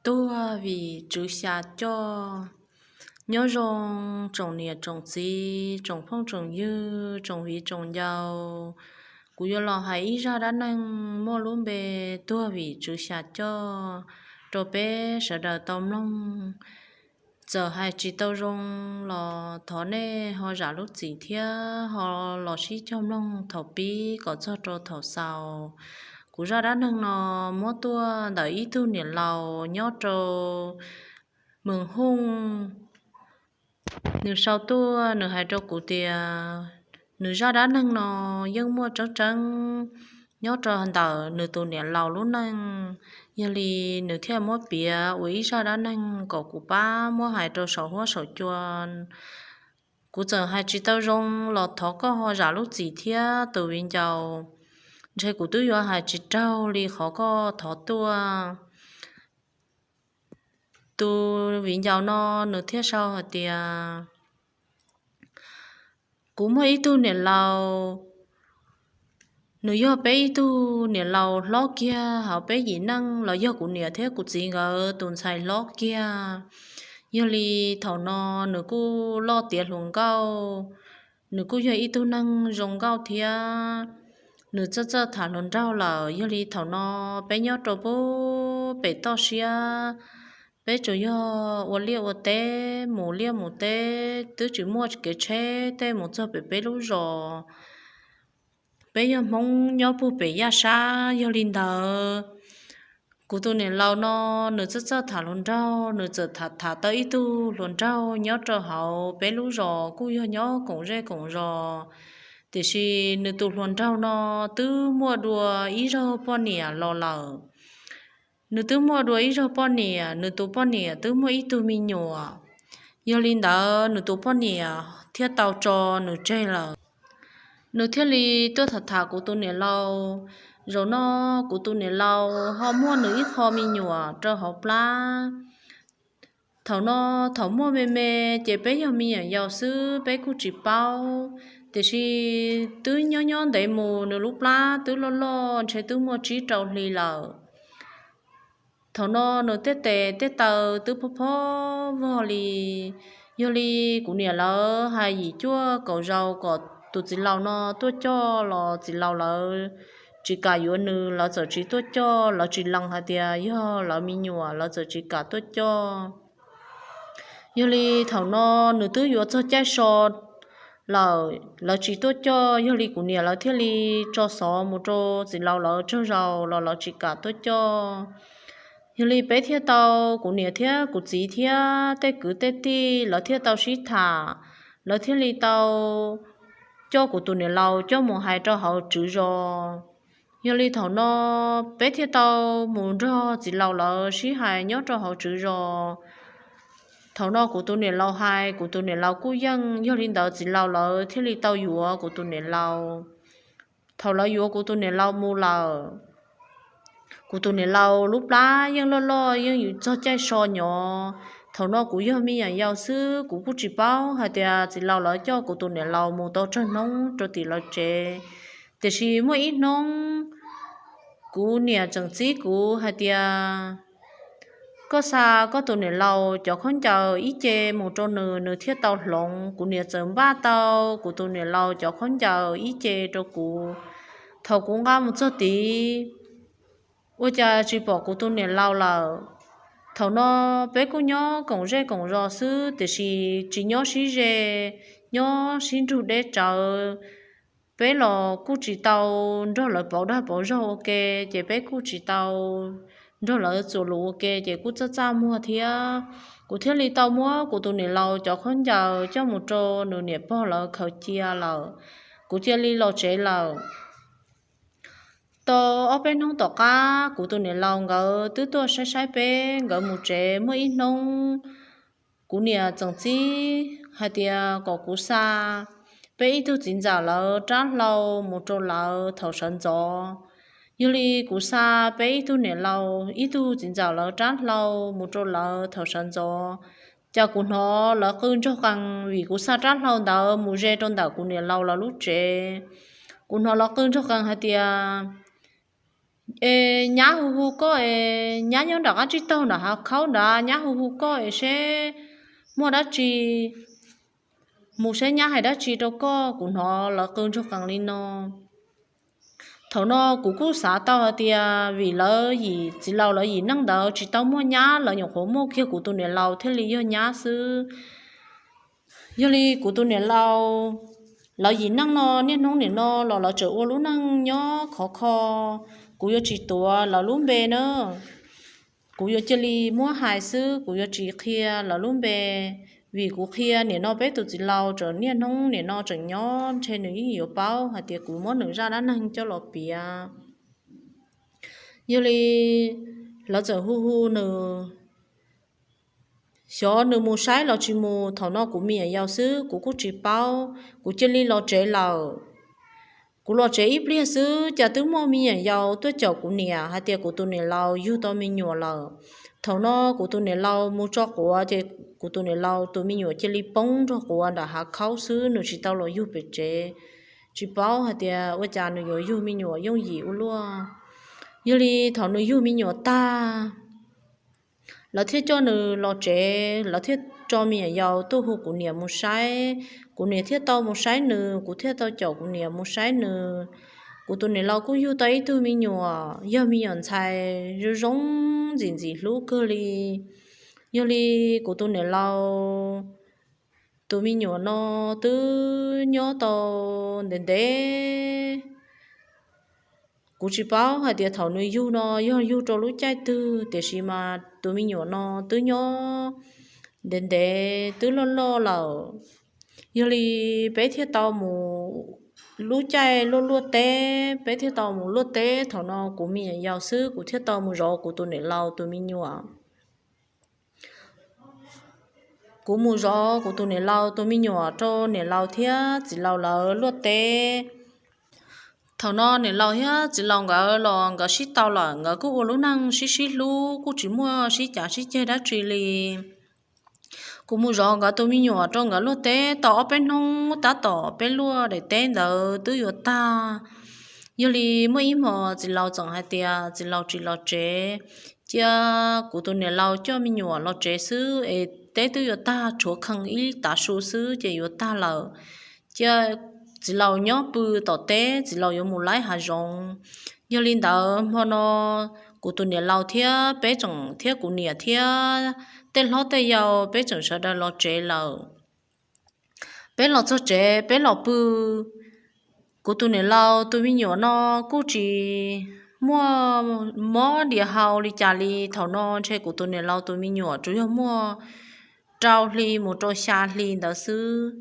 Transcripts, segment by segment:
Tuag vim tswv xya coj. Nyob zoo tsoom niam tsoom txiv, tsoom phooj tsoom ywg, tsoom viv tsoom ncaus, kuv yuav los hais ib zaj dab neeg muaj lub npe tuag vim tswv xya coj rau peb sawv daws tau mloog. Txawm hais tsis tau zoo los thov nej ho zam lub txim thiab ho los sib cog mloog thaum pib kom txog rau thaum xaus. Kuv zaj dab neeg no muab tuaj ntawm ib tug niam laus nyob rau Moos Hooj. Nws sau tuaj nws hais rau kuv tias nws zaj dab neeg no yeej muaj tseeb tseeb nyob rau ntawm nws tus niam laus lub neej, yog li nws thiaj muab piav ua ib zaj dab neeg kom kuv pab muab hais rau saum huab saum cua. Kuv txawm hais tsis tau zoo los thov koj ho zam lub txim thiab tus viv ncaus, ntshe kuv twb yuav hais tsis raug li qhov koj thov tuaj. Tus viv ncaus no nws thiaj sau hais tias, kuv muaj ib tug niam laus, nws yog peb ib tug niam laus hlob kiag hauv peb yim neej los yog kuv niam thiab kuv txiv nkawd tus ntxhais hlob kiag. Yog li thaum no nws kuj loj tiav hluas nkauj, nws kuj yog ib tug neeg zoo nkauj thiab. Nws txawj txawj tham hluas nraug lawm, yog li thaum no peb nyob rau pem toj siab, peb tsuas yog ua liaj ua teb, mus liaj mus teb, twb tsis muaj kev tsheb tej mus txog pem peb lub zos. Peb yog Hmoob nyob puag pem yaj sab, yog li ntawd kuv tus niam laus no nws txawj txawj tham hluas nraug, nws txawm tham tham tau ib tug hluas nraug nyob rau hauv peb lub zos kuj yog nyob koom zej koom zos, tiam sis nws tus hluas nraug no twb muaj dua ib zaug poj niam los lawm. Nws twb muaj dua ib zaug poj niam, nws tus poj niam twb muaj ib tug me nyuam. Yog li ntawd nws tus poj niam thiaj tau tso nws tseg lawm. Nws thiaj li tuaj tham tham kuv tus niam laus. Zaum no kuv tus niam laus ho muaj nws ib qho me nyuam rau hauv plab. Thaum no, thaum muaj me me ces peb yog me nyuam yaus xwb peb kuj tsis paub, tiam sis twb nyob nyob ntev mus nws lub plab twb loj loj ntshe twb muaj tsib rau hli lawm. Thaum no nws tej tes tej taw twb phob phob vog li. Yog li kuv niam lawv hais yim cuaj kaum zaus kom tus txiv laus no tuaj coj los txiv laus lawv tsis kam yuav nws, lawv txawm tsis tuaj coj, lawv tsis lees hais tias yog lawv me nyuam, lawv txawm tsis kam tuaj coj. Yog li thaum no nws twb yuav txog caij so lawm, lawv tsis tuaj coj, yog li kuv niam lawv thiaj li tso xov mus rau txiv laus lawv tsawg zaus los lawv tsis kam tuaj coj. Yog li peb thiaj tau, kuv niam thiab kuv txiv thiab tej kwv tej tij lawv thiaj tau sib tham, lawv thiaj li tau coj kuv tus niam laus coj mus hais rau hauv tswv zos. Yog li thaum no peb thiaj tau mus nrog txiv laus lawv sib hais nyob rau hauv tswv zos. Thaum no kuv tus niam laus hais, kuv tus niam laus kuj yeej, yog li ntawd txiv laus lawv thiaj li tau yuav kuv tus niam laus. Thaum lawv yuav kuv tus niam laus mus lawm, kuv tus niam laus lub plab yeej loj loj, yeej yuav txog caij so nyob. Thaum no kuv yog me nyuam yaus xwb, kuv kuj tsis paub hais tias txiv laus lawv coj kuv tus niam laus mus tau tsawg hnub rau tim lawv tsev. Tiam sis muaj ib hnub kuv niam tseem txib kuv hais tias, koj xa koj tus niam laus cov khaub ncaws ib ce mus rau nws, nws thiaj tau hloov. Kuv niam txawm npaj tau kuv tus niam laus cov khaub ncaws ib ce rau kuv. Thaum kuv nqa mus txog tid, ua cas tsis pom kuv tus niam laus lawm. Thaum no peb kuj nyob koom zej koom zos xwb, tiam sis tsis nyob sib ze, nyob sib nrug deb tsawv. Peb los kuj tsis tau nrog lawv pauv dag pauv zog ua ke, ces peb kuj tsis tau nrog lawv txuas lus ua ke, ces kuj txaj txaj muag thiab. Kuv thiaj li tau muab kuv tus niam laus cov khaub ncaws coj mus rau nws niam pog lawv khaws cia lawm. Kuv cia li los tsev lawm. Tau ob peb hnub tom qab kuv tus niam laus nkawd twb tuaj saib saib peb, nkawd mus tsev muaj ib hnub, kuv niam tseem txib hais tias kom kuv xa peb ib tug txiv ntxawm lawv rab hlau mus rau lawv thaum sawv ntxov. Yog li kuv xa peb ib tug niam laus ib tug txiv ntxawm lawv rab hlau mus rau lawv thaum sawv ntxov, cas kuv hnov lawv qw nrog qees, vim kuv xa rab hlau ntawd mus ze rau ntawm kuv niam laus lawv lub tsev. Kuv hnov lawv qw nrog qees hais tias, Es nyab hu hu koj es nyab nyob nram qab tsib taug nram hav khaub nrad, nyab hu hu koj es seb muaj dab tsi, mus seb nyab hais dab tsi rau koj, kuv hnov lawv qw ntsoog qees li no. Thaum no kuv kuj xav tau hais tias vim lawv yim txiv laus lawv yim neej ntawd tsis tau muaj nyab, lawv nyuam qhuav muaj kiag kuv tus niam laus thiaj li yog nyab xwb. Yog li kuv tus niam laus lawv yim neej no niaj hnub nim no los lawv tseem ua lub neej nyob khov kho, kuv yuav tsis tuav lawv lub npe na. Kuv yuav cia li muab hais xwb, kuv yuav tsis qhia lawv lub npe, vim kuv qhia nim no peb tus txiv laus tseem niaj hnub nim no tseem nyob ntshe nws yeej yuav paub hais tias kuv muab nws zaj dab neeg coj los piav. Yog li lawv txawm hu hu nws, xyov nws mus saib los tsis mus, thaum no kuv me nyuam yaus xwb kuv kuj tsis paub, kuv cia li los tsev lawm. Kuv los tsev ib pliag xwb cas twb muaj me nyuam yaus tuaj caum kuv niam hais tias kuv tus niam laus yug tau me nyuam lawm. Thaum no kuv tus niam laus mus tso quav ces kuv tus niam laus tus me nyuam cia li poob nrog quav nram hav khaub xwb, nws tsis tau los yug pem tsev. Tsis paub hais tias ua cas nws yuav yug me nyuam yooj yim ua luaj. Yog li thaum nws yug me nyuam tag, lawv thiaj coj nws los tsev, lawv thiaj tso me nyuam yaus tuaj hu kuv niam mus saib. Kuv niam thiaj tau mus saib nws, kuv thiaj tau caum kuv niam mus saib nws. Kuv tus niam laus kuj yug tau ib tug me nyuam, yog me nyuam ntxhais zoo zoo ntxim ntxim hlub kawg li. Yog li kuv tus niam laus tus me nyuam no twb nyob tau ntev ntev. Kuv tsis paub hais tias thaum nws yug no yog yug rau lub caij twg, tiam sis mas tus me nyuam no twb nyob ntev ntev twb loj loj lawm. Yog li peb thiaj tau mus, lub caij luaj luaj teb peb thiaj tau mus luaj teb. Thaum no kuv me nyuam yaus xwb kuv thiaj tau mus zov kuv tus niam laus tus me nyuam. Kuv mus zov kuv tus niam laus tus me nyuam rau niam laus thiab txiv laus lawv luaj teb. Thaum no niam laus thiab txiv laus nkawd los nkawd sib tau lawm, nkawd kuj ua lub neej sib sib hlub, kuj tsis muaj sib cav sib ceg dab tsi li. Kuv mus zov nkawd tus me nyuam rau nkawd luaj teb tau ob peb hnub, tab tom peb luaj daim teb ntawd twb yuav tag. Yog li muaj ib hmo txiv laus txawm hais tias txiv laus tsis los tsev, cia kuv tus niam laus coj me nyuam los tsev xwb es teb twb yuav tag, tshuav kheej ib tav su xwb ces yuav tag lawm. Cia txiv laus nyob pw tom teb, txiv laus yuav mus laib hav zoov. Yog li ntawd hmo no kuv tus niam laus thiab peb tseem, thiab kuv niam thiab tej hlob tej yau peb tseem sawv daws los tsev lawm. Peb los txog tsev peb los pw. Kuv tus niam laus tus me nyuam no kuj tsis muaj mob diav hau li cas li. Thaum no ntshe kuv tus niam laus tus me nyuam tsuas yog muaj rau hli mus rau xya hli ntawd xwb.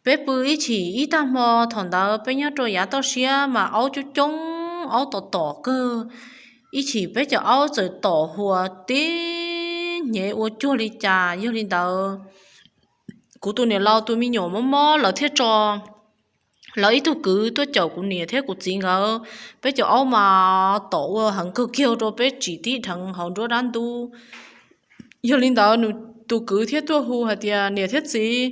Peb pw ib chim ib tag hmo, thaum ntawd peb nyob rau yav toj siab mas aub coob coob, aub tom tom kawg. Ib chim peb cov aub txawm tom huas tib hnyev ua cuag li cas. Yog li ntawd kuv tus niam laus tus me nyuam mob mob lawv thiaj tso lawv ib tug kwv tuaj caum kuv niam thiab kuv txiv nkawd. Peb cov aub mas tom ua heev kawg kiag rau peb tsim tib dheev hauv nruab dab ntub. Yog li ntawd nws tus kwv thiaj tuaj hu hais tias, niam thiab txiv,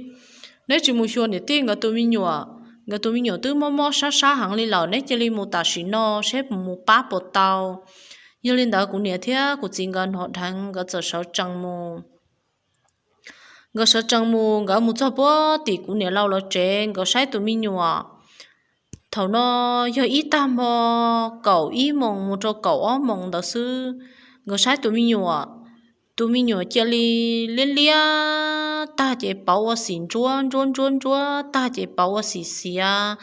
neb tsis mus xyuas niam tij nkawd tus me nyuam, nkawd tus me nyuam twb mob mob sab sab heev li lawm, neb cia li mus tam sim no seb mus pab puas tau. Yog li ntawd kuv niam thiab kuv txiv nkawd hnov dheev nkawd txawm sawv tsees mus. Nkawd sawv tsees mus, nkawd mus txog puag tim kuv niam laus lawv tsev, nkawd saib tus me nyuam. Thaum no yog ib tag hmo kaum ib moos mus rau kaum ob moos ntawd xwb, nkawd saib tus me nyuam. Tus me nyuam cia li liab liab, tag ces pauv ua xim ntsuab ntsuab ntsuab ntsuab, tag ces pauv ua xim xiav,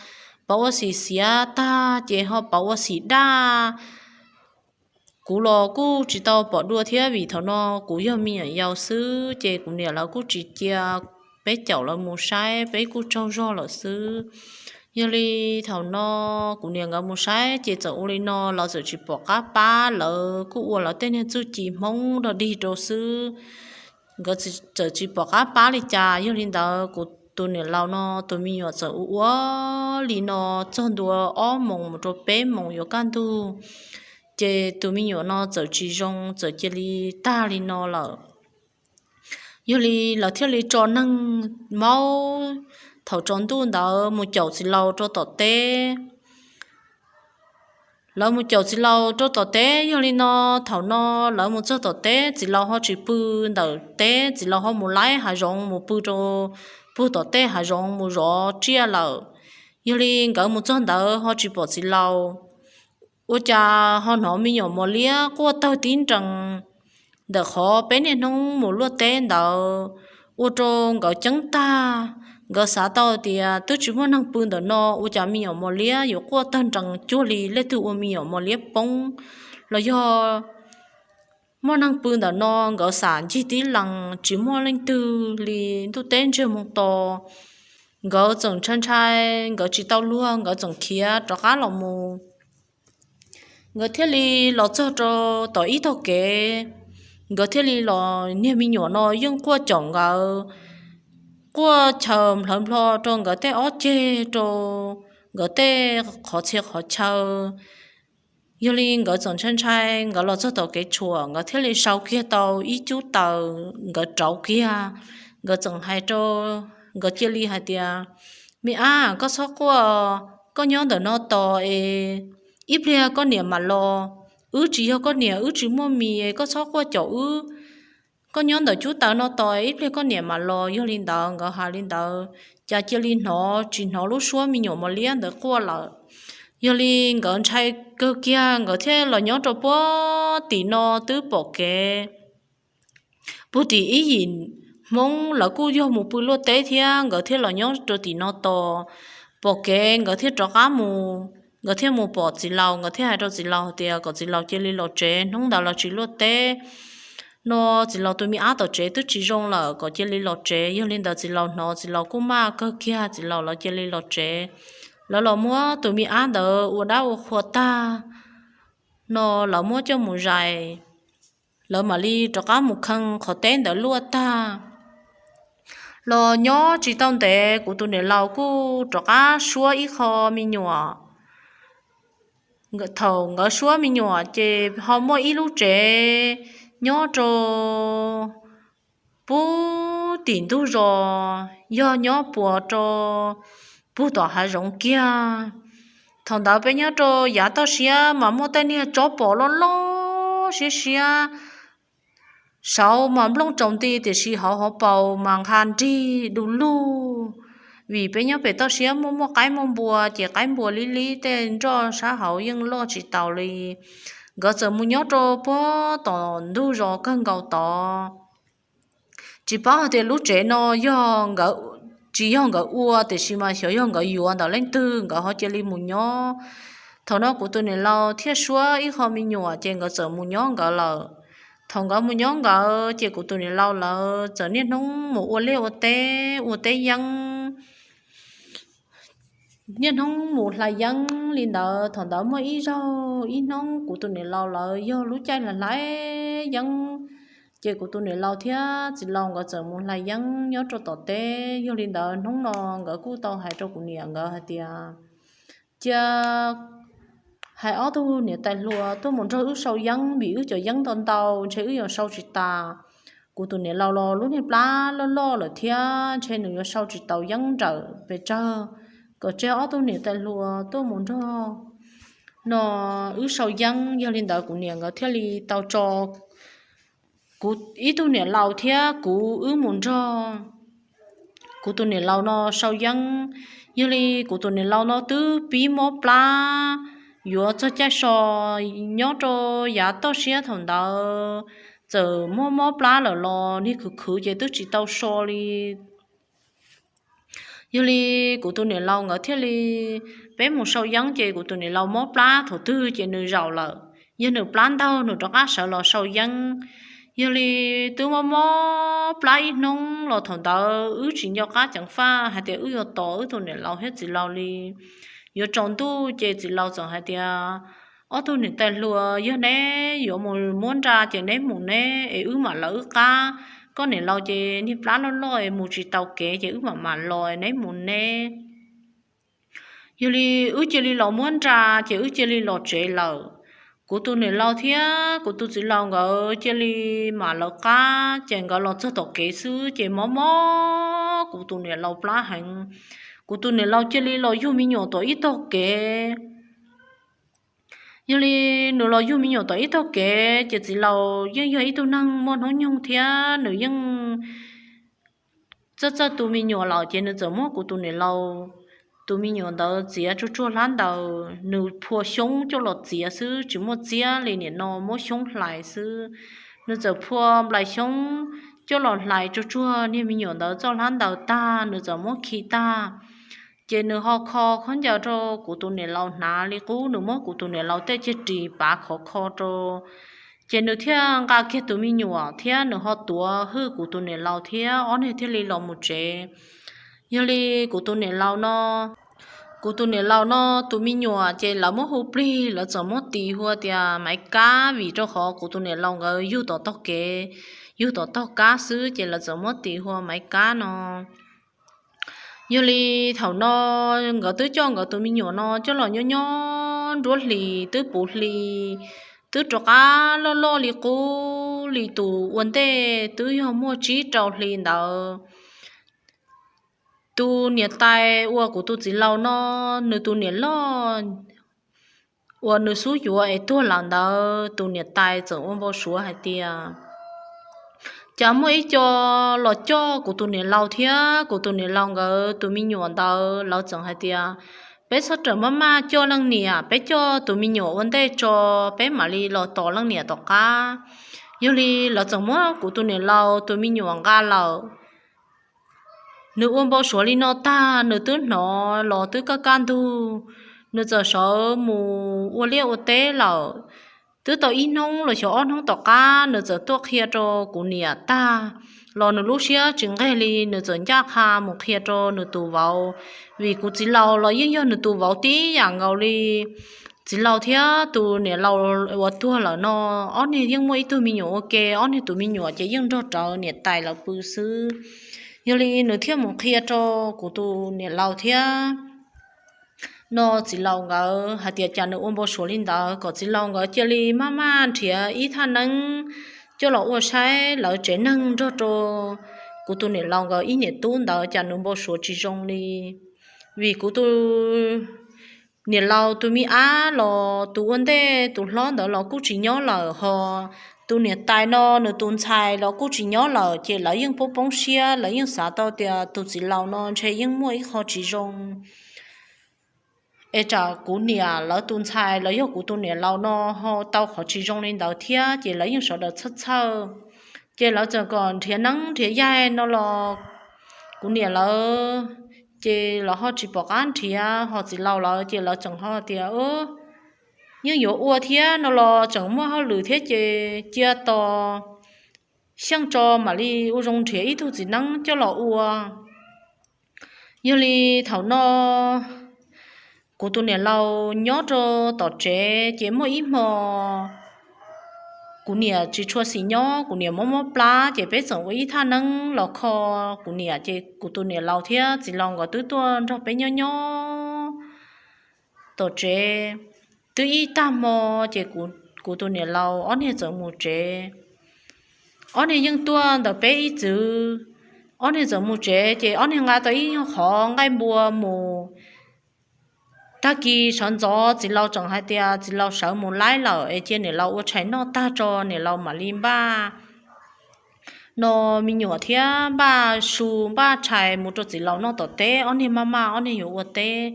pauv ua xim xiav tag ces ho pauv ua xim daj. Kuv los kuj tsis tau pom dua thiab vim thaum no kuv yog me nyuam yaus xwb ces kuv niam lawv kuj tsis cia peb caum lawv mus saib, peb kuj tsaug zog lawm xwb. Yog li thaum no kuv niam nkawd mus saib ces txawm ua li no, lawv txawm tsis pom qab pab, lawv kuj ua lawv tej niag txuj ci Hmoob dog dig rau xwb. Nkawd txawm tsis pom qab pab li cas. Yog li ntawd kuv tus niam laus no tus me nyuam txawm ua ua li no txog ntua ob moos mus rau peb moos yuav kaj ntug, ces tus me nyuam no txawm tsis zoo, txawm cia li tag li no lawm. Yog li lawv thiaj li tso neeg maub thaum tsaus ntuj ntawd mus caum txiv laus rau tom teb. lawv mus caum txiv laus rau tom teb. Yog li no, thaum no lawv mus txog tom teb, txiv laus ho tsis pw ntawm teb, txiv laus ho mus laib hav zoov mus pw rau puag tom tej hav zoov mus zov tsiaj lawm. Yog li nkawd mus txog ntawd ho tsis pom txiv laus, ua cas ho hnov me nyuam mos liab quaj tawg tib nrees ntawm qhov peb niaj hnub mus luaj teb ntawd, ua rau nkawd ceeb tag. Nkawd xav tau tias twb tsis muaj neeg pw ntawm no, ua cas me nyuam mos liab yuav quaj tawg nrees cuag li leej twg ua me nyuam mos liab poob los yog muaj neeg pw ntawm no. Nkawd xam ncig tib lees tsis muaj leej twg li, ntuj teb ntsiag moo to. Nkawd txawm ntshai ntshai, nkawd tsis tau luag, nkawd txawm khiav rov qab los mus. Nkawd thiaj li los txog rau tom ib tog kev, nkawd thiaj li los, niag me nyuam no yeej quaj caum nkawd, quaj chaws nplhawv nplho rau nkawd tej ob ceg, rau nkawd tej qhov txhia qhov chaw. Yog li nkawd txawm ntshai ntshai, nkawd los txog tom kev tshuam, nkawd thiaj li sau kiag tau ib cub taws, nkawd rauv kiag. Nkawd txawm hais rau, nkawd cia li hais tias, me ab, koj txhob quaj, koj nyob ntawm no tos es ib pliag koj niam mam los. Wb tsis yog koj niam, wb tsis muaj mis, koj txhob quaj caum wb. Koj nyob ntawm cub taws no tos ib pliag koj niam mam los. Yog li ntawd nkawd hais li ntawd, cas cia li hnov tsis hnov lub suab me nyuam mos liab ntawd quaj lawm. Yog li nkawd ntshai kawg kiag, nkawd thiaj los nyob rau puag tim no twb pom kev. Puag tim ib yim Hmoob lawv kuj yog mus pw luaj teb thiab, nkawd thiaj los nyob rau tim no tos. Pom kev nkawd thiaj rov qab mus, nkawd thiaj mus pom txiv laus, nkawd thiaj hais rau txiv laus tias kom txiv laus cia li los tsev, hnub ntawd los tsis luaj teb no, txiv laus tus me ab tom tsev twb tsis zoo lawm, kom cia li los tsev. Yog li ntawd txiv laus hnov, txiv laus kuj maj kawg kiag, txiv laus lawv cia li los tsev. Lawv los muab tus me ab ntawd ua dab ua qhua tag no, lawv muab coj mus zais, lawv mam li rov qab mus khee qhov teb ntawd luaj tag. Los nyob tsis tau ntev, kuv tus niam laus kuj rov qab suab ib qho me nyuam. Thaum nkawd suab me nyuam ces ho muaj ib lub tsev nyob rau puag tim ntug zos, yog nyob puas rau puag tom hav zoov kiag. Thaum ntawd peb nyob rau yav toj siab mas muaj tej niag tsob pos loj loj siab siab, saud mas nplooj tsaus nti, tiam sis hauv hauv paus mas nqha nrig du lug. Vim peb nyob pem toj siab muaj muaj qaib muaj npua, ces qaib npua lib lib tej nroj sab hauv yeej loj tsis taus li. Nkawd txawm mus nyob rau puag tom ntug zos kawg nkaus tod. Tsis paub hais tias lub tsev no yog, tsis yog nkawd ua, tiam sis mas xyov yog nkawd yuav ntawm leej twg, nkawd ho cia li mus nyob. Thaum no kuv tus niam laus thiaj suab ib qho me nyuam, ces nkawd txawm mus nyob nkawd lawm. Thaum nkawd mus nyob nkawd, ces kuv tus niam laus lawv txawm niaj hnub mus ua liaj ua teb, ua teb yeeb, niaj hnub mus hlais yeeb li ntawd. Thaum ntawd muaj ib zaug ib hnub kuv tus niam laus lawv yog lub caij hlais yeeb, ces kuv tus niam laus thiab txiv laus nkawd txawm mus hlais yeeb nyob rau tom teb. Yog li ntawd hnub no nkawd kuj tau hais rau kuv niam nkawd hais tias, cia hais ob tug niam tais hluas tuaj mus nrog wb sau yeeb, vim wb cov yeeb ntau ntau, ntshe wb yuav sau tsis tas. Kuv tus niam laus los lub niag plab loj loj lawm thiab, ntshe nws yuav sau tsis taus yeeb nrawm pes tsawg. Kom tseg ob tug niam tais hluas tuaj mus nrog no wb sau yeeb. Yog li ntawd kuv niam nkawd thiaj li tau tso kuv ib tug niam laus thiab kuv wb mus nrog kuv tus niam laus no sau yeeb. Yog li kuv tus niam laus no twb pib mob plab, yuav txog caij so, nyob rau yav toj siab thaum ntawd txawm mob mob plab lawm los niag khwv khwv ces twb tsis tau so li. Yog li kuv tus niam laus nkawd thiaj li, peb mus sau yeeb ces kuv tus niam laus mob plab thaum twg ces nws zaum lawm. Yog nws plab ntaug nws rov qab sawv los sau yeeb. Yog li twb mob mob plab ib hnub los thaum ntawd wb tsis nco qab ceev faj hais tias wb yuav tos wb tus niam laus thiab txiv laus li. Yuav tsaus ntuj ces txiv laus txawm hais tias, ob tug niam tais hluas, yog neb yuav mus muab nra ces neb mus neb es wb mam lawv wb qab. Koj niam laus ces niag plab loj loj es mus tsis tau kev ces wb mam mam los es neb mus neb. Yog li wb cia li los muab nra ces wb cia li los tsev lawm. Kuv tus niam laus thiab kuv tus txiv laus nkawd cia li mam lawv qab ces nkawd los txog tom kev xwb ces mob mob kuv tus niam laus plab heev. Kuv tus niam laus cia li los yug me nyuam tom ib tog kev. Yog li nws los yug me nyuam tom ib tog kev ces txiv laus yeej yog ib tug neeg muaj hnub nyoog thiab nws yeej txawj txawj tu me nyuam lawm ces nws txawm muab kuv tus niam laus tus me nyuam ntawd txiav tsuag tsuag hlab ntaws, nws phua xyoob coj los txiav xwb tsis muaj txiab li, nim no muab xyoob hlais xwb. Nws txawm phua nplaim xyoob coj los hlais tsuag tsuag niag me nyuam ntawd txoj hlab ntaws tag nws txawm muab khi tag. Ces nws ho kho khaub ncaws rau kuv tus niam laus hnav li qub, nws muab kuv tus niam laus tej ceg ris pav khov kho rau. Ces nws thiaj nqa kiag tus me nyuam thiab nws ho tuav hwj kuv tus niam laus thiab ob niag thiaj li los mus tsev. Yog li kuv tus niam laus no, kuv tus niam laus no tus me nyuam ces lawv muab hu plig, lawv txawm muab tis hu tias Maiv Kab, vim rau qhov kuv tus niam laus nkawd yug tom tog kev, yug tom tog kab xwb ces lawv txawm muab tis hu Maiv Kab no. Yog li thaum no nkawd twb coj nkawd tus me nyuam no coj los nyob nyob nruab hlis twb puv hli, twb rov qab loj loj li qub li tus ua ntej twb yog muaj tsib rau hli ntawd. Tus niam tais uas kuv tus txiv laus no, nws tus niam loj uas nws xub yuav es tuag lawm ntawd, tus niam tais txawm ua npau suav hais tias cas muaj ib co los coj kuv tus niam laus thiab kuv tus niam laus nkawd tus me nyuam ntawd, lawv txawm hais tias peb txhob rawm maj maj coj leej niam, peb coj tus me nyuam ua ntej tso, peb mam li los tos leej niam tom qab. Yog li lawv txawm muab kuv tus niam laus tus me nyuam nqa lawm. Nws ua npau suav li no tag nws twb hnov los twb kaj kaj ntug, nws txawm sawv mus ua liaj ua teb lawm. Twb tau ib hnub los xyov ob hnub tom qab nws txawm tuaj qhia rau kuv niam tag los nws lub siab tsis nqeg li, nws txawm ncaj qha mus qhia rau nws tus vauv, vim kuv txiv laus los yeej yog nws tus vauv tib yam nkaus li. Txiv laus thiab tus niam laus uas tuag lawm no, ob niag yeej muaj ib tug me nyuam ua ke, ob niag tus me nyuam ces yeej nrog rawv niam tais lawv pw xwb. Yog li nws thiaj mus qhia rau kuv tus niam laus thiab no txiv laus nkawd hais tias cas nws ua npau suav li ntawd, kom txiv laus nkawd cia li maj maj nrhiav ib thaj neeb coj los ua saib lawv tsev neeg nrog rau kuv tus niam laus nkawd ib niam tub ntawd cas nws npau suav tsis zoo li. Vim kuv tus niam laus tus me ab los tus ua ntej tus hlob ntawd los kuj tsis nyob lawm, ho tus niam tais no nws tus ntxhais los kuj tsis nyob lawm, ces lawv yeej poob poob siab, lawv yeej xav tau tias tus txiv laus no ntshe yeej muaj ib qho tsis zoo. Es tsam kuv niam lawv tus ntxhais los yog kuv tus niam laus no ho tau qhov tsis zoo li ntawd thiab, ces lawv yeej sawv daws txhawj txhawj. Ces lawv txawm kom nrhiav neeb nrhiav yaig no los kuv niam lawv ces lawv ho tsis pom qab nrhiav, ho txiv laus lawv ces lawv tseem ho tias yeej yuav ua thiab no los tseem muaj hauj lwm thiab, ces cia tos xyeej tso mam li ua zoo nrhiav ib tug txiv neeb coj los ua. Yog li thaum no kuv tus niam laus nyob rau tom tsev, ces muaj ib hmo kuv niam tsis tshua xis nyob, kuv niam mob mob plab, ces peb txawm ua ib thaj neeb los kho kuv niam, ces kuv tus niam laus thiab txiv laus nkawd twb tuaj nrog peb nyob nyob tom tsev. Twb ib tag hmo, ces kuv tus niam laus ob niag txawm mus tsev. Ob niag yeej tuaj ntawm peb ib txwm. Ob niag txawm mus tsev, ces ob niag nqa tau ib qhov nqaij npua mus. Tag kis sawv ntxov txiv laus tseem hais tias txiv laus sawv mus laib lawm, es cia niam laus ua tshais noj tag tso niam laus mam li npaj no me nyuam thiab npaj su npaj tshais mus rau txiv laus noj tom teb, ob niag maj maj ob niag yuav ua teb.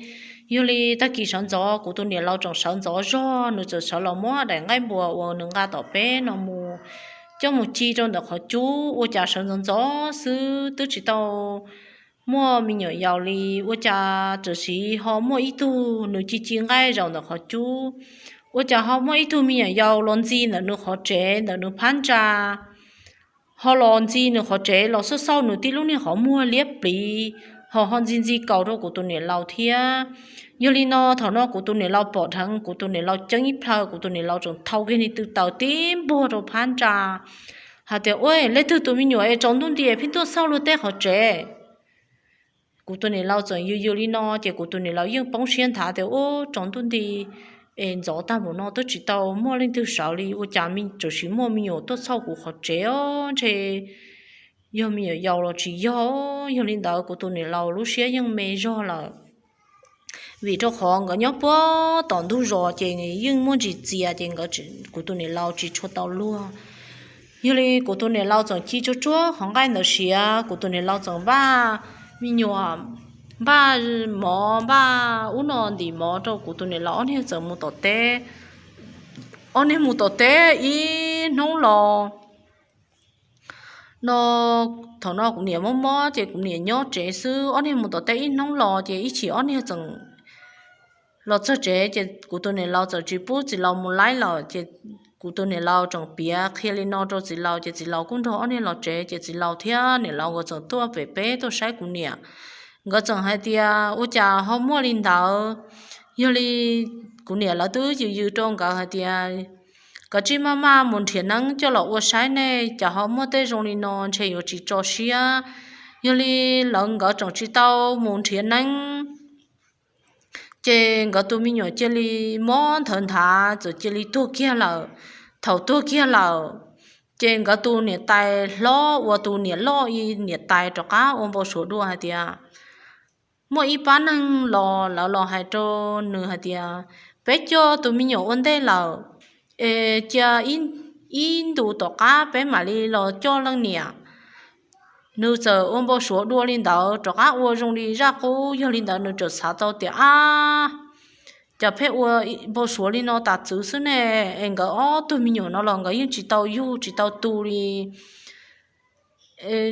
Yog li tag kis sawv ntxov kuv tus niam laus tseem sawv ntxov zog, nws txawm sawv los muab daim nqaij npua uas nws nqa tom peb no mus coj mus ci rau ntawm qhov cub, ua cas sawv ntxov ntxov xwb twb tsis tau muaj me nyuam yaus li, ua cas tam sim ho muaj ib tug nws ci ci nqaij zaum ntawm qhov cub, ua cas ho muaj ib tug me nyuam yaus los ntxi ntawm nws qhov tsev ntawm nws phab ntsa, ho los ntxi nws qhov tsev los xauj xauj nws tib lub niag qhov muag liab pliv, ho ho ntxi ntxi kaus rau kuv tus niam laus thiab. Yog li no thaum no kuv tus niam laus pom dheev, kuv tus niam laus ceeb ib plhaw, kuv tus niam laus tseem thau kiag niag tw taws tib npuag rau phab ntsa hais tias, Ua, leej twg tus me nyuam es tsaus ntuj nti pheej tuaj xauj luag tej qhov tsev? Kuv tus niam laus txawm yws yws li no, ces kuv tus niam laus yeej poob siab nthav tias, Ub, tsaus ntuj nti es ntxov tag npaum no twb tsis tau muaj leej twg sawv li, ua cas tam sim muaj me nyuam tuaj xauj kuv qhov tsev os, ntshe yog me nyuam yaus los tsis yog. Yog li ntawd kuv tus niam laus lub siab yeej me zog lawm. Vim rau qhov nkawd nyob puag tom ntug zos ces yeej muaj ntsis txias ces kuv tus niam laus tsis tshua tau luag. Yog li kuv tus niam laus txawm ci tsuag tsuag qhov nqaij ntawd siav, kuv tus niam laus txawm npaj me nyuam, npaj mov, npaj ub no ntim mov rau kuv tus niam laus ob niag txawm mus tom teb. Ob niag mus tom teb ib hnub los no, thaum no kuv niam mob mob ces kuv niam nyob tsev xwb. Ob niag mus tom teb ib hnub los ces ib chim ob niag txawm los txog tsev ces kuv tus niam laus txawm tsis pub txiv laus mus laib lawm ces kuv tus niam laus tseem piav qhia li no rau txiv laus ces txiv laus kuj nrog ob niag los tsev ces txiv laus thiab niam laus nkawd txawm tuaj pem peb tuaj saib kuv niam. Nkawd txawm hais tias ua cas ho muaj li ntawd. Yog li kuv niam lawv twb yws yws rau nkawd hais tias koj tsis maj maj mus nrhiav neeb coj los ua saib nej, cas ho muaj tej zoo li no ntshe yuav tsis tso siab. Yog li lawv nkawd tseem tsis tau mus nrhiav neeb ces nkawd tus me nyuam cia li mob nthawv nthav txawm cia li tuag kiag lawm. Thaum tuag kiag lawm ces nkawd tus niam tais hlob uas tus niam loj ib niam tais rov qab ua npau suav dua hais tias muaj ib pab neeg los lawv los hais rau nws hais tias peb coj tus me nyuam ua ntej lawm es cia ib ntus tom qab peb mam li los coj leej niam. Nws txawm ua npau suav dua li ntawd rov qab ua zoo li zaj qub, yog li ntawd nws txawm xav tau tias ab, cas pheej ua npau suav li no tas txwv xwb ne, es nkawd ob tug me nyuam no los nkawd yeej tsis tau yug tsis tau tu li.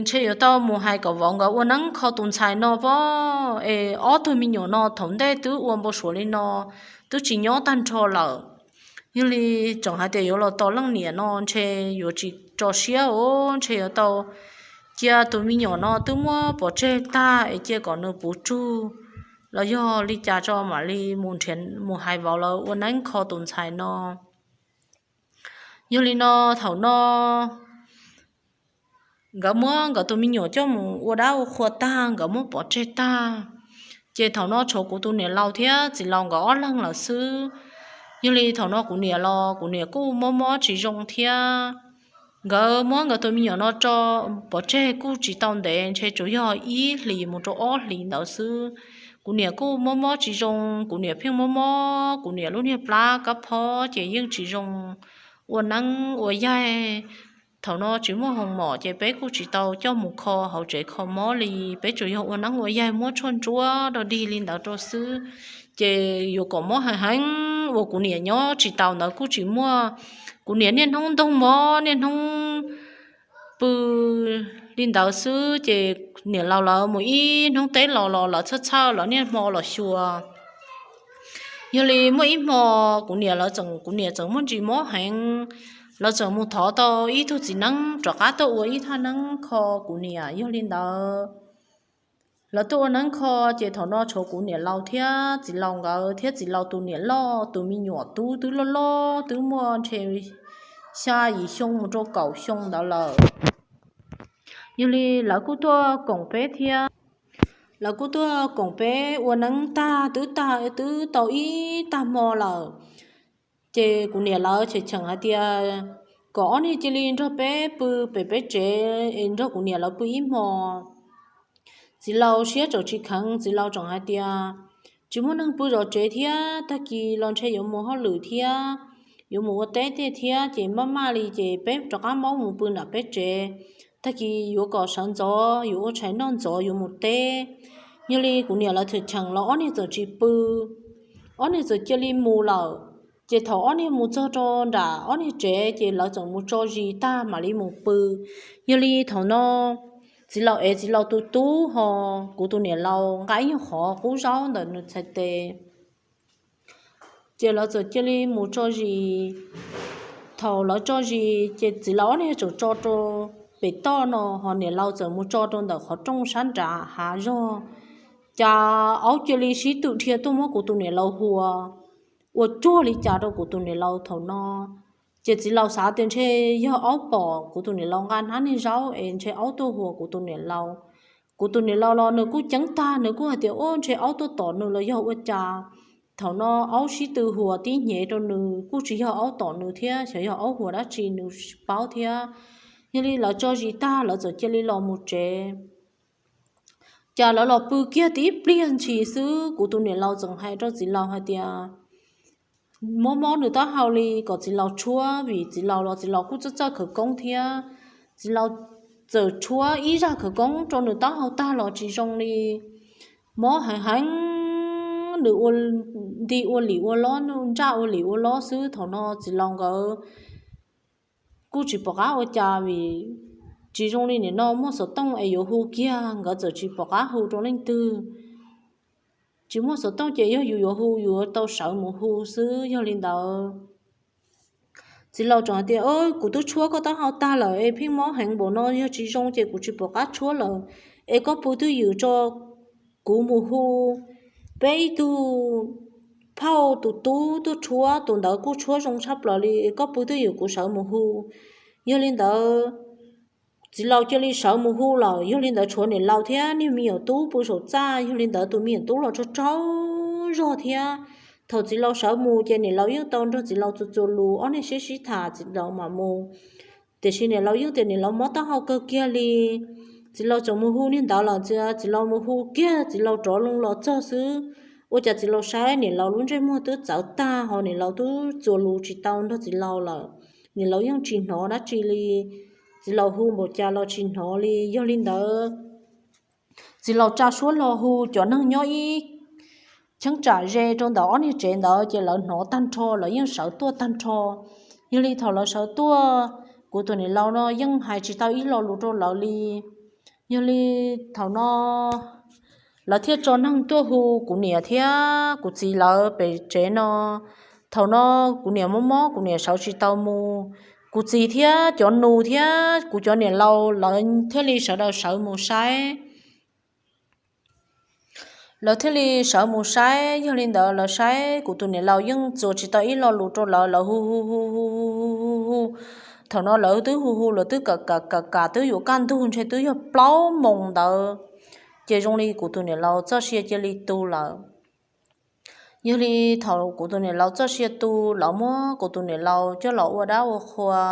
Ntshe yuav tau mus hais kom vauv nkawd ua neeb kho tus ntxhais no pob es ob tug me nyuam no thaum ntej twb ua npau suav li no twb tsis nyob tag nrho lawm. Yog li tseem hais tias yuav los tos leej niam no ntshe yuav tsis tso siab os, ntshe yuav tau cia tus me nyuam no twb muab pov tseg tag es cia kom nws puv tsug los yog li cas tso mam li mus hais vauv lawv ua neeb kho tus ntxhais no. Yog li no thaum no nkawd muab nkawd tus me nyuam coj mus ua dab ua qhua tag nkawd muab pov tseg tag, ces thaum no tshuav kuv tus niam laus thiab txiv laus nkawd ob leeg lawm xwb. Yog li thaum no kuv niam los kuv niam kuj mob mob tsis zoo thiab. Nkawd muab nkawd tus me nyuam no tso pov tseg kuj tsis tau ntev, ntshe tsuas yog ib hlis mus rau ob hlis ntawd xwb. Kuv niam kuj mob mob tsis zoo, kuv niam pheej mob mob, kuv niam lub niag plab kab phob ces yeej tsis zoo ua neeb ua yaig. Thaum no tsis muaj hoo mom ces peb kuj tsis tau coj mus kho hauv tsev kho mob li, peb tsuas yog ua neeb ua yaig muab tshuaj ntsuab dog dig li ntawd rau xwb. Ces yuav kom mob heev heev uas kuv niam nyob tsis tau ntawd kuj tsis muaj. Kuv niam niaj hnub ntoog mov niaj hnub pw li ntawd xwb ces niam laus lawv mus ib hnub teb los los lawv txhawj txhawj lawv niaj hmo los xyuas. Yog li muaj ib hmo kuv niam lawv txawm, kuv niam txawm muaj ntsis mob heev, lawv txawm mus thov tau ib tug txiv neeb rov qab tuaj ua ib thaj neeb kho kuv niam. Yog li ntawd lawv tuaj ua neeb kho ces thaum no tshuav kuv niam laus thiab txiv laus nkawd thiab txiv laus tus niam loj tus me nyuam tub twb loj loj twb muaj ntshe xya yim xyoo mus rau kaum xyoo ntawd lawm. Yog li lawv kuj tuaj koom peb thiab. Lawv kuj tuaj koom peb ua neeb tag twb tag twb tau ib tag hmo lawm. Ces kuv niam lawv cheem cheem hais tias kom ob niag cia li nrog peb pw pem peb tsev es nrog kuv niam lawv pw ib hmo. Txiv laus siab tseem tsis kheev, txiv laus tseem hais tias tsis muaj neeg pw zov tsev thiab, tag kis los ntshe yuav mus hauj lwm thiab, yuav mus ua teb tej thiab ces maj maj li ces peb rov qab maub mus pw nram peb tsev, tag kis yuav kom sawv ntxov yuav ua tshais noj ntxov yuav mus teb. Yog li kuv niam lawv cheem cheem los ob niag txawm tsis pw, ob niag txawm cia li mus lawm. Ces thaum ob niag mus txog rau nram ob niag tsev ces lawv txawm mus tso zis tag mam li mus pw. Yog li thaum no txiv laus ev txiv laus tus tub ho kuv tus niam laus nqa ib nyuag qhov qub zaub ntawm nws txhais tes. Ces lawv txawm cia li mus tso zis. Thaum lawv tso zis ces txiv laus ob niag txawm tso rau pem toj no ho niam laus txawm mus tso rau ntawm qhov rooj sab nrad hav zog. Cas aub cia li sib twm dhia tuaj muab kuv tus niam laus huas ua cuag li cas rau kuv tus niam laus thaum no. Ces txiv laus xav tias ntshe yog aub pom kuv tus niam laus nqa hnab niag zaub es ntshe aub tuaj huas kuv tus niam laus. Kuv tus niam laus los nws kuj ceeb tag, nws kuj hais tias ua ntshe aub tuaj tom nws los yog ua cas. Thaum no aub sib tw huas tib hnyev rau nws, kuj tsis yog aub tom nws thiab, xyov yog aub huas dab tsi nws tsis paub thiab. Yog li lawv tso zis tag lawv txawm cia li los mus tsev. cas lawv los pw kiag tib pliag ntshis xwb, kuv tus niam laus txawm hais rau txiv laus hais tias, mob mob nws taub hau li kom txiv laus tshuab, vim txiv laus los txiv laus kuj txawj txawj khawv koob thiab. Txiv laus txawm tshuab ib zaj khawv koob rau nws taub hau tag los tsis zoo li. Mob heev heev, nws ua nti ua lim ua lob, nraj ua lim ua lob xwb. Thaum no txiv laus nkawd kuj tsis pom qab ua cas vim tsis zoo li nim no muaj xov tooj es yuav hu kiag, nkawd txawm tsis pom qab hu rau leej twg. Tsis muaj xov tooj ces yog yus yuav hu, yus yuav tau sawv mus hu xwb. Yog li ntawd, txiv laus tseem hais tias, kuv twb tshuab koj taub hau tag lawm es pheej mob heev npaum no, yog tsis zoo ces kuv tsis pom qab tshuab lawm. Es koj pw twj ywm tso, kuv mus hu peb ib tug phauj tus tub tuaj tshuab, tus ntawd kuj tshuab zoo tshaj plaws li. Koj pw twj ywm kuv sawv mus hu. Yog li ntawd, txiv laus cia li sawv mus hu lawm. Yog li ntawd tshuav niam laus thiab niag me nyuam tub pw saum txaj. Yog li ntawd tus me nyuam tub los tsaug tsaug zog thiab. Thaum txiv laus sawv mus ces niam laus yeej tau nrog txiv laus txuas txuas lus, ob neeg sib sib tham txiv laus mam mus. Tiam sis niam laus yeej tias niam laus mob taub hau kawg kiag li. Txiv laus tseem mus hu niag ntawd los txiv laus mus hu kiag, txiv laus rov loo los txog xwb, ua cas txiv laus saib niam laus lub ntsej muag twb txawv tag ho niam laus twb txuas lus tsis tau nrog txiv laus lawm. Niam laus yeej tsis hnov dab tsi li, txiv laus hu npaum cas los tsis hnov li. Yog li ntawd, txiv laus tsa suab hlo hu cov neeg nyob ib cheeb tsam ze rau ntawm ob niag tsev ntawd ces lawv hnov tag nrho, lawv yeej sawv tuaj tag nrho. Yog li thaum lawv sawv tuaj, kuv tus niam laus no yeej hais tsis tau ib lo lus rau lawv li. Yog li thaum no lawv thiaj tso neeg tuaj hu kuv niam thiab kuv txiv lawv pem tsev no. Thaum no kuv niam mob mob, kuv niam sawv tsis tau mus. Kuv txiv thiab cov nus thiab kuv cov niam laus lawv thiaj li sawv daws sawv mus saib. Lawv thiaj li sawv mus saib. Yog li ntawd lawv saib kuv tus niam laus yeej txuas tsis tau ib lo lus rau lawv, lawv hu hu hu hu hu hu hu. Thaum no lawv twb hu hu, lawv twb kam kam kam kam twb yuav kaj ntug ntshe twb yog plaub moos ntawd, ces zoo li kuv tus niam laus txoj sia cia li tu lawm. Yog li thaum kuv tus niam laus txoj sia tu, lawv muab kuv tus niam laus coj los ua dab ua qhua.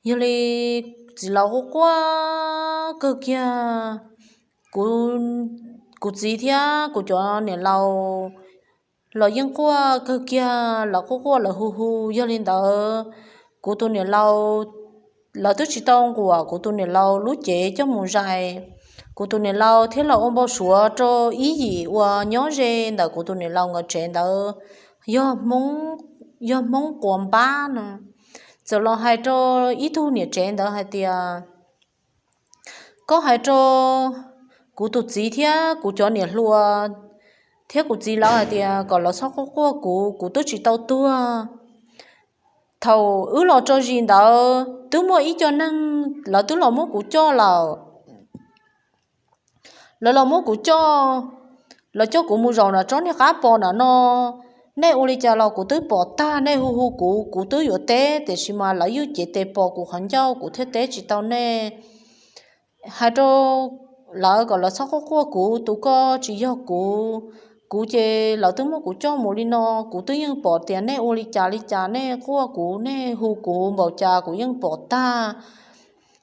Yog li txiv laus quaj quaj kawg kiag, kuv txiv thiab kuv cov niam laus los yeej quaj kawg kiag, lawv quaj quaj lawv hu hu. Yog li ntawd, kuv tus niam laus, lawv twb tsis tau nquam kuv tus niam laus lub cev coj mus zais. Kuv tus niam laus thiaj los ua npau suav rau ib yim uas nyob ze ntawm kuv tus niam laus nkawd tsev ntawd, yog Hmoob Quas Npab no, txawm los hais rau ib tug niam tsev ntawd hais tias, koj hais rau kuv tus txiv thiab kuv cov niam hluas thiab kuv txiv lawv hais tias kom lawv txhob quaj quaj kuv, kuv twb tsis tau tuag. Thaum wb los tso zis ntawd twb muaj ib co neeg lawv twb los muab kuv coj lawm. Lawv los muab kuv coj, lawv coj kuv mus zaum nram tsob niag qab pos nram no. Nej ua li cas los kuv twb pom tag, nej hu hu kuv, kuv twb yuav teb, tiam sis mas lawv ywj cev tes pos kuv qhov ncauj, kuv thiaj teb tsis tau nej. Hais rau lawv kom lawv txhob quaj quaj kuv, tus ko tsis yog kuv. Kuv ces lawv twb muab kuv coj mus li no, kuv twb yeej pom tias nej ua li cas li cas, nej quaj kuv, nej hu kuv npaum cas kuv yeej pom tag,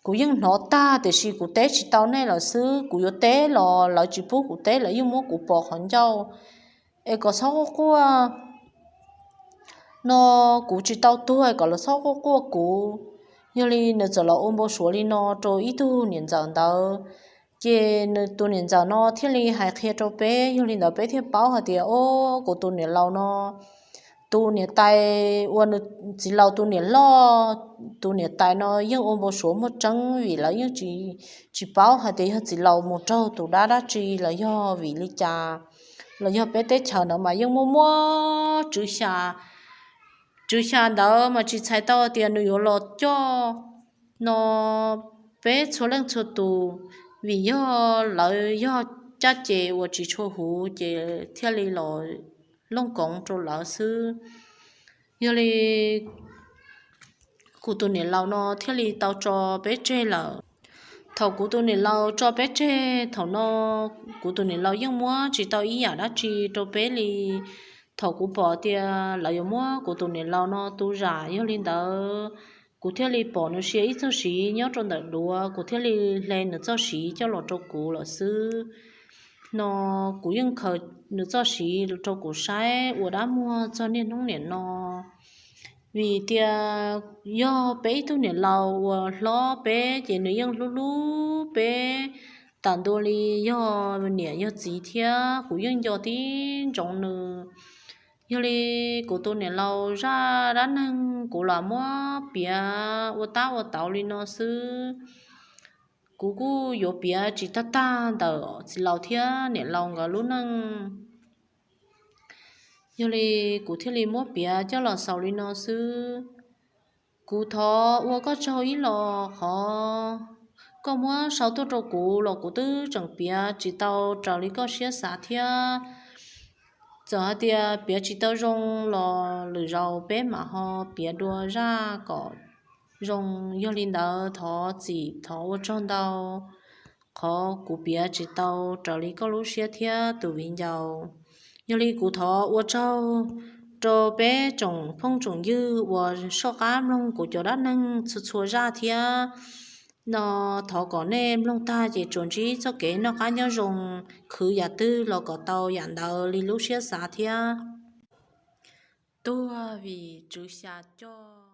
kuv yeej hnov tag, tiam sis kuv teb tsis tau nej lawm xwb. Kuv yuav teb los lawv tsis pub kuv teb, lawv yeej muab kuv pos qhov ncauj. Es kom txhob quaj quaj no, kuv tsis tau tuag, kom lawv txhob quaj quaj kuv. Yog li nws txawm los ua npau suav li no rau ib tug niam ntxawm ntawd. Ces nws tus niam ntxawm no thiaj li hais qhia rau peb, yog li ntawd peb thiaj paub hais tias, o, kuv tus niam laus no, tus niam tais uas nws txiv laus tus niam loj, tus niam tais no yeej ua npau suav muaj tseeb, vim lawv yeej tsis paub hais tias yog txiv laus mus raug tus dab dab tsi los yog vim li cas, los yog peb teb chaws ntawd mas yeej muaj muaj tswv xya, tswv xya ntawd mas tsis txhais tau tias nws yuav los coj no peb txhua leej txhua tus, vim yog lawv yog caj ces uas tsis tshua huv ces thiaj li los looj koov rau lawv xwb. Yog li kuv tus niam laus no thiaj li tau tso peb tseg lawm. Thaum kuv tus niam laus tso peb tseg thaum no, kuv tus niam laus yeej muab tsis tau ib yam dab tsi rau peb li. Thaum kuv pom tias lawv yuav muab kuv tus niam laus no tu zam, yog li ntawd Kuv thiaj li pom nws sia ib txoj siv nyob rau ntawm duav, kuv thiaj li hle nws txoj siv coj los rau kuv lawm xwb. No kuv yeej khaws nws txoj siv rau kuv saib ua dab muag txog niaj hnub niam no. Vim tias yog peb ib tug niam laus uas hlob peb ces nws yeej hlub hlub peb tam ntua li yog niam yog txiv thiab, kuv yeej nco tib ntsoov nws. Yog li kuv tus niam laus zaj dab neeg kuv los muab piav ua tab ua tauv li no xwb. Kuv kuj yuav piav tsis tag tag ntawm txiv laus thiab niam laus nkawd lub neej. Yog li kuv thiaj li muab piav coj los xaus li no xwb. Kuv thov ua koj tsaug ib los qhov koj muab sau tuaj rau kuv los kuv twb tseem piav tsis tau raws li koj siab xav thiab. Txawm hais tias piav tsis tau zoo los lwm zaus peb mam ho piav dua zaj kom zoo. Yog li ntawd thov txim thov ua tsaug ntau qhov kuv piav tsis tau raws li koj lub siab thiab tus viv ncaus. Yog li kuv thov ua tsaug rau peb tsoom phooj tsoom ywg uas soj qab mloog kuv cov dab neeg txhua txhua zaj thiab. No thov kom nej mloog tag ces tsuas ntsib txoj kev noj qab nyob zoo, khwv yam twg los kom tau yam ntawd li lub siab xav thiab. Tuag vim tswv xya coj.